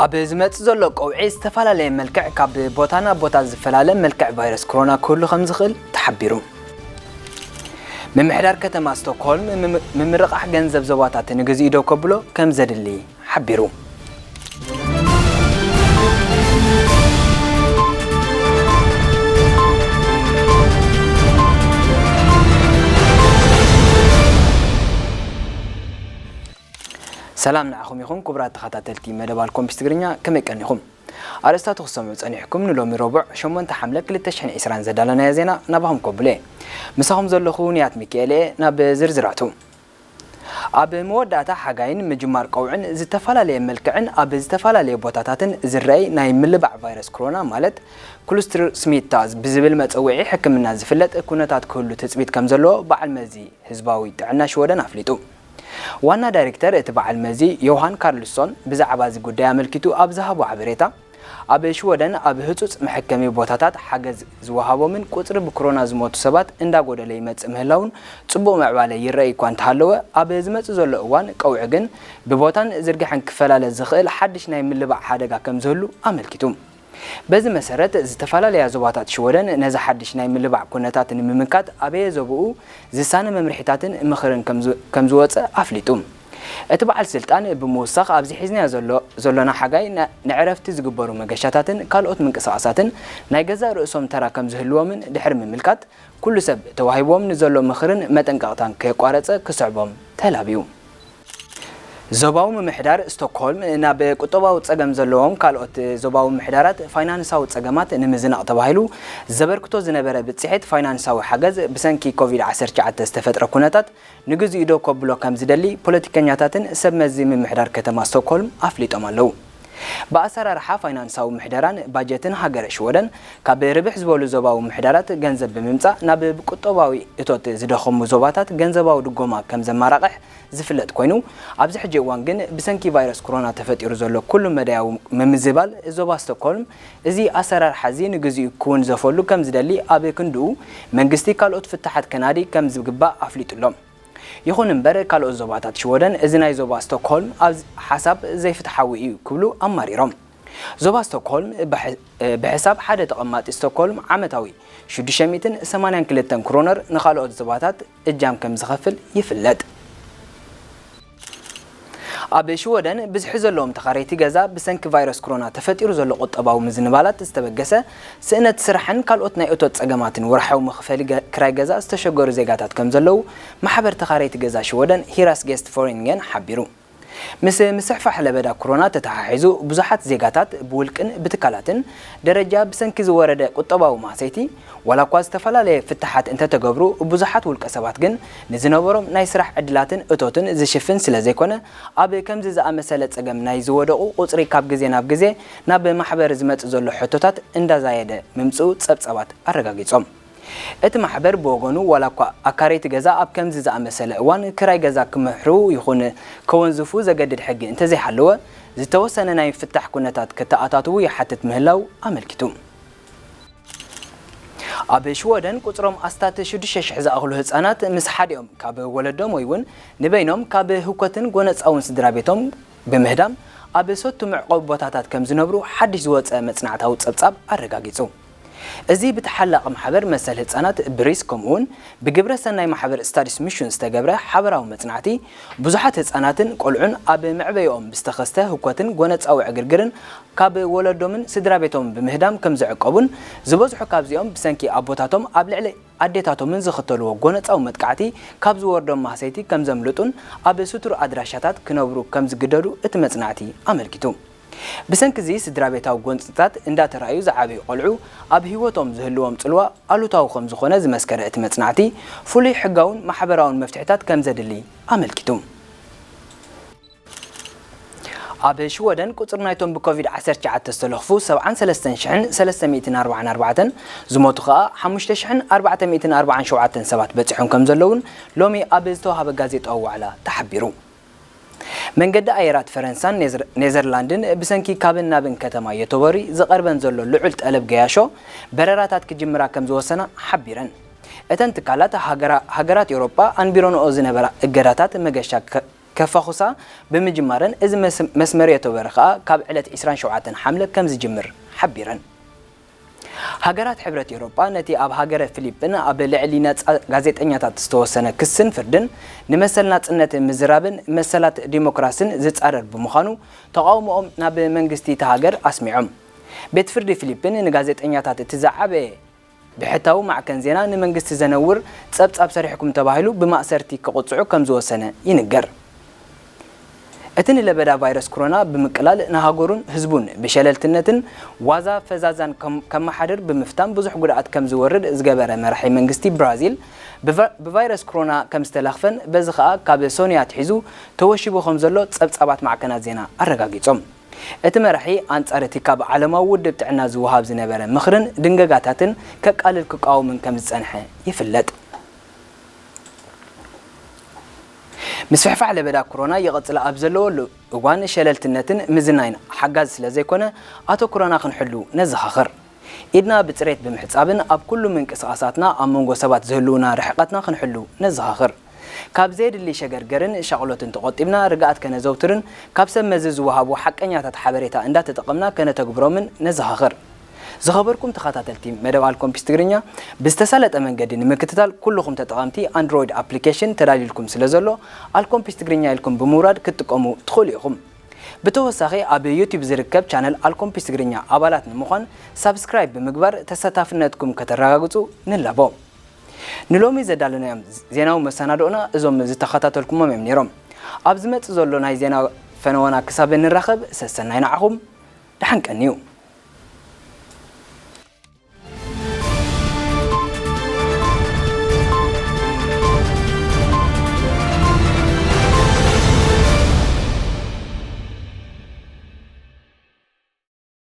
ኣብ ዝመጽእ ዘሎ ቀውዒ ዝተፈላለየ መልክዕ ካብ ቦታ ናብ ቦታ ዝፈላለ መልክዕ ቫይረስ ኮሮና ክህሉ ከም ዝኽእል ተሓቢሩ። ምምሕዳር ከተማ ስቶክሆልም ምም-፣ ምምርቓሕ ገንዘብ ዞባታት ንግዚኡ ደው ከብሎ ከም ዘድሊ ሓቢሩ። ሰላም ንዓኹም ይኹን ክቡራት ተኸታተልቲ መደብ ኣልኮምፒስ ትግርኛ፣ ከመይ ቀኒኹም? ኣርእስታቱ ክሰምዑ ጸኒሕኩም። ንሎሚ ረቡዕ ሸሞንተ ሓምለ ክልተ ሽሕን ዕስራን ዘዳለናዮ ዜና ናባኹም ከብሎ እየ። ምሳኹም ዘለኹ ንያት ሚካኤል እየ። ናብ ዝርዝራቱ። ኣብ መወዳእታ ሓጋይን ምጅማር ቀውዕን ዝተፈላለየ መልክዕን ኣብ ዝተፈላለየ ቦታታትን ዝረኣይ ናይ ምልባዕ ቫይረስ ኮሮና፣ ማለት ክሉስተር ስሚታ ብዝብል መጸውዒ ሕክምና ዝፍለጥ ኩነታት ክህሉ ትጽቢት ከም ዘለዎ በዓል መዚ ህዝባዊ ጥዕና ሽወደን ኣፍሊጡ። ዋና ዳይሬክተር እቲ በዓል መዚ ዮሃን ካርልሶን ብዛዕባ እዚ ጉዳይ ኣመልኪቱ ኣብ ዝሃቦ ሓበሬታ፣ ኣብ ሽወደን ኣብ ህጹጽ መሐከሚ ቦታታት ሓገዝ ዝወሃቦምን ቁጽሪ ብኮሮና ዝሞቱ ሰባት እንዳጎደለ ይመጽእ ምህላውን ጽቡቕ ምዕባለ ይረኣይ እኳ እንተሃለወ፣ ኣብ ዝመጽእ ዘሎ እዋን ቀውዒ ግን ብቦታን ዝርግሐን ክፈላለ ዝኽእል ሓድሽ ናይ ምልባዕ ሓደጋ ከም ዝህሉ ኣመልኪቱ። በዚ መሰረት፣ ዝተፈላለያ ዞባታት ሽወደን ነዚ ሓድሽ ናይ ምልባዕ ኩነታት ንምምካት ኣበየ ዞባኡ ዝሳነ መምርሒታትን ምኽርን ከም ዝ-፣ ከም ዝወጸ ኣፍሊጡ። እቲ በዓል ስልጣን ብምውሳኽ፣ ኣብዚ ሒዝናዮ ዘሎ-፣ ዘሎና ሓጋይ ን-፣ ንዕረፍቲ ዝግበሩ መገሻታትን ካልኦት ምንቅስቓሳትን ናይ ገዛእ ርእሶም ተራ ከም ዝህልዎምን ድሕሪ ምምልካት፣ ኩሉ ሰብ ተዋሂብዎም ንዘሎ ምኽርን መጠንቀቕታን ከየቋረጸ ክስዕቦም ተላብዩ። ዞባዊ ምምሕዳር ስቶክሆልም ናብ ቁጠባዊ ጸገም ዘለዎም ካልኦት ዞባዊ ምምሕዳራት ፋይናንሳዊ ጸገማት ንምዝናቕ ተባሂሉ ዘበርክቶ ዝነበረ ብጽሒት ፋይናንሳዊ ሓገዝ ብሰንኪ ኮቪድ ዓሰርተ ትሽዓተ ዝተፈጥረ ኩነታት ንግዚኡ ደው ከብሎ ከም ዝደሊ ፖለቲከኛታትን ሰብ መዚ ምምሕዳር ከተማ ስቶክሆልም ኣፍሊጦም ኣለዉ። ብኣሰራርሓ ፋይናንሳዊ ምሕደራን ባጀትን ሃገረ ሽወደን፣ ካብ ርብሕ ዝበሉ ዞባዊ ምሕደራት ገንዘብ ብምምጻእ ናብ ብቁጠባዊ እቶት ዝደኸሙ ዞባታት ገንዘባዊ ድጎማ ከም ዘመራቕሕ ዝፍለጥ ኮይኑ፣ ኣብዚ ሕጂ እዋን ግን ብሰንኪ ቫይረስ ኮሮና ተፈጢሩ ዘሎ ኩሉ መዳያዊ ምምዝባል ዞባ ስቶክሆልም፣ እዚ ኣሰራርሓ እዚ ንግዚኡ ክውንዘፈሉ ከም ዝደሊ ኣብ ክንድኡ፣ መንግስቲ ካልኦት ፍታሓት ከናዲ ከም ዝግባእ ኣፍሊጡ ኣሎ። ይኹን እምበር፣ ካልኦት ዞባታት ሽወደን እዚ ናይ ዞባ ስቶክሆልም ኣብ ሓሳብ ዘይፍትሓዊ እዩ ክብሉ ኣማሪሮም። ዞባ ስቶክሆልም ብሕ-፣ ብሕሳብ ሓደ ተቐማጢ ስቶክሆልም ዓመታዊ ሽዱሽተ ሚእትን ሰማንያን ክልተን ክሮነር ንኻልኦት ዞባታት እጃም ከም ዝኸፍል ይፍለጥ። ኣብ ሽወደን ብዝሒ ዘለዎም ተኻረይቲ ገዛ ብሰንኪ ቫይረስ ኮሮና ተፈጢሩ ዘሎ ቁጠባዊ ምዝንባላት ዝተበገሰ ስእነት ስራሕን ካልኦት ናይ እቶት ጸገማትን ወርሓዊ መኽፈሊ ገ-፣ ክራይ ገዛ ዝተሸገሩ ዜጋታት ከም ዘለዉ ማሕበር ተኻረይቲ ገዛ ሽወደን ሂራስ ጌስት ፎሪንገን ሓቢሩ። ምስ ምስሕፋሕ ለበዳ ኮሮና ተተሓሒዙ ብዙሓት ዜጋታት ብውልቅን ብትካላትን ደረጃ ብሰንኪ ዝወረደ ቁጠባዊ ማህሰይቲ፣ ዋላ እኳ ዝተፈላለየ ፍታሓት እንተተገብሩ፣ ብዙሓት ውልቀ ሰባት ግን ንዝነበሮም ናይ ስራሕ ዕድላትን እቶትን ዝሽፍን ስለ ዘይኮነ፣ ኣብ ከምዚ ዝኣመሰለ ጸገም ናይ ዝወደቑ ቁጽሪ ካብ ግዜ ናብ ግዜ ናብ ማሕበር ዝመጽእ ዘሎ ሕቶታት እንዳዛየደ ምምጽኡ ጸብጻባት ኣረጋጊጾም። እቲ ማሕበር ብወገኑ፣ ዋላ እኳ ኣካረይቲ ገዛ ኣብ ከምዚ ዝኣመሰለ እዋን ክራይ ገዛ ክምሕሩ ይኹን ከወንዝፉ ዘገድድ ሕጊ እንተዘይሃለወ፣ ዝተወሰነ ናይ ፍታሕ ኩነታት ከተኣታትዉ ይሓትት ምህላው ኣመልኪቱ። ኣብ ሽወደን ቁጽሮም ኣስታት ሽዱሽተ ሽሕ ዝኣኽሉ ህጻናት ምስ ሓዲኦም ካብ ወለዶም ወይ እውን ንበይኖም ካብ ህውከትን ጎነጻውን ስድራ ቤቶም ብምህዳም ኣብ ሰቱ መዕቆቢ ቦታታት ከም ዝነብሩ ሓድሽ ዝወጸ መጽናዕታዊ ጸብጻብ ኣረጋጊጹ። እዚ ብተሓላቒ ማሕበር መሰል ህጻናት ብሪስ ከምኡውን ብግብረ ሰናይ ማሕበር ስታዲስ ሚሽን ዝተገብረ ሓበራዊ መጽናዕቲ፣ ብዙሓት ህጻናትን ቆልዑን ኣብ መዕበይኦም ብዝተኸስተ ህውከትን ጎነጻዊ ዕግርግርን ካብ ወለዶምን ስድራ ቤቶምን ብምህዳም ከም ዝዕቀቡን፣ ዝበዝሑ ካብዚኦም ብሰንኪ ኣቦታቶም ኣብ ልዕሊ ኣዴታቶምን ዝኽተልዎ ጎነጻዊ መጥቃዕቲ ካብ ዝወርዶም ማህሰይቲ ከም ዘምልጡን ኣብ ስቱር ኣድራሻታት ክነብሩ ከም ዝግደዱ እቲ መጽናዕቲ ኣመልኪቱ። ብሰንኪ እዚ ስድራ ቤታዊ ጎንጽታት እንዳተራእዩ ዝዓበዩ ቆልዑ ኣብ ህይወቶም ዝህልዎም ጽልዋ ኣሉታዊ ከም ዝኾነ ዝመስከረ እቲ መጽናዕቲ፣ ፍሉይ ሕጋውን ማሕበራውን መፍትሕታት ከም ዘድሊ ኣመልኪቱ። ኣብ ሽወደን ቁጽሪ ናይቶም ብኮቪድ ዓሰርተ ትሽዓተ ዝተለኽፉ ሰብዓን ሰለስተን ሽሕን ሰለስተ ሚእትን ኣርባዓን ኣርባዕተን፣ ዝሞቱ ከኣ ሓሙሽተ ሽሕን ኣርባዕተ ሚእትን ኣርባዓን ሸውዓተን ሰባት በጺሖም ከም ዘለውን ሎሚ ኣብ ዝተዋሃበ ጋዜጣዊ ዋዕላ ተሓቢሩ። መንገዲ ኣየራት ፈረንሳን ኔዘር-፣ ኔዘርላንድን ብሰንኪ ካብን ናብን ከተማ ዮተቦሪ ዝቐርበን ዘሎ ልዑል ጠለብ ገያሾ በረራታት ክጅምራ ከም ዝወሰና ሓቢረን። እተን ትካላት ሃገራ-፣ ሃገራት ኤውሮጳ ኣንቢረንኦ ዝነበራ እገዳታት መገሻ ከ-፣ ከፋኹሳ ብምጅማረን፣ እዚ መስ-፣ መስመር የቶበረ ከኣ ካብ ዕለት ዕስራን ሸውዓተን ሓምለ ከም ዝጅምር ሓቢረን። ሃገራት ሕብረት ኤውሮጳ ነቲ ኣብ ሃገረ ፊሊፕን ኣብ ልዕሊ ነጻ ጋዜጠኛታት ዝተወሰነ ክስን ፍርድን ንመሰል ናጽነት ምዝራብን መሰላት ዲሞክራስን ዝጻረር ብምዃኑ ተቓውሞኦም ናብ መንግስቲ እታ ሃገር ኣስሚዖም። ቤት ፍርዲ ፊሊፕን ንጋዜጠኛታት እቲ ዝዓበየ ብሕታዊ ማዕከን ዜና ንመንግስቲ ዘነውር ጸብጻብ ሰሪሕኩም ተባሂሉ ብማእሰርቲ ክቕጽዑ ከም ዝወሰነ ይንገር። እቲ ንለበዳ ቫይረስ ኮሮና ብምቅላል ንሃገሩን ህዝቡን ብሸለልትነትን ዋዛ ፈዛዛን ከም-፣ ከመሓድር ብምፍታን ብዙሕ ጉድኣት ከም ዝወርድ ዝገበረ መራሒ መንግስቲ ብራዚል ብቫ-፣ ብቫይረስ ኮሮና ከም ዝተለኽፈን በዚ ኸኣ ካብ ሶንያ ኣትሒዙ ተወሺቡ ከም ዘሎ ጸብጻባት ማዕከናት ዜና ኣረጋጊጾም። እቲ መራሒ ኣንጻር እቲ ካብ ዓለማዊ ውድብ ጥዕና ዝወሃብ ዝነበረ ምኽርን ድንገጋታትን ከቃልል ክቃወምን ከም ዝጸንሐ ይፍለጥ። ምስፍሕፋሕ ለበዳ ኮሮና ይቕጽል ኣብ ዘለወሉ እዋን ሸለልትነትን ምዝናይን ሓጋዚ ስለ ዘይኮነ ኣተኩሮና ክንሕሉ ነዘኻኽር። ኢድና ብጽሬት ብምሕጻብን ኣብ ኩሉ ምንቅስቓሳትና ኣብ መንጎ ሰባት ዝህልውና ርሕቀትና ክንሕሉ ነዘኻኽር። ካብ ዘየድሊ ሸገርገርን ሻቕሎትን ተቖጢብና ርግኣት ከነዘውትርን ካብ ሰብ መዚ ዝወሃቡ ሓቀኛታት ሓበሬታ እንዳተጠቐምና ከነተግብሮምን ነዘኻኽር። ዝኸበርኩም ተኸታተልቲ መደብ ኣልኮምፒስ ትግርኛ፣ ብዝተሳለጠ መንገዲ ንምክትታል ኩልኹም ተጠቐምቲ ኣንድሮይድ ኣፕሊኬሽን ተዳልዩልኩም ስለ ዘሎ ኣልኮምፒስ ትግርኛ ኢልኩም ብምውራድ ክትጥቀሙ ትኽእሉ ኢኹም። ብተወሳኺ ኣብ ዩቲዩብ ዝርከብ ቻነል ኣልኮምፒስ ትግርኛ ኣባላት ንምዃን ሳብስክራይብ ብምግባር ተሳታፍነትኩም ከተረጋግጹ ንላቦ። ንሎሚ ዘዳለናዮም ዜናዊ መሰናድኦና እዞም ዝተኸታተልኩሞም እዮም ነይሮም። ኣብ ዝመጽእ ዘሎ ናይ ዜና ፈነወና ክሳብ እንራኸብ ሰሰናይ ንዓኹም፣ ደሓን ቀንዩ።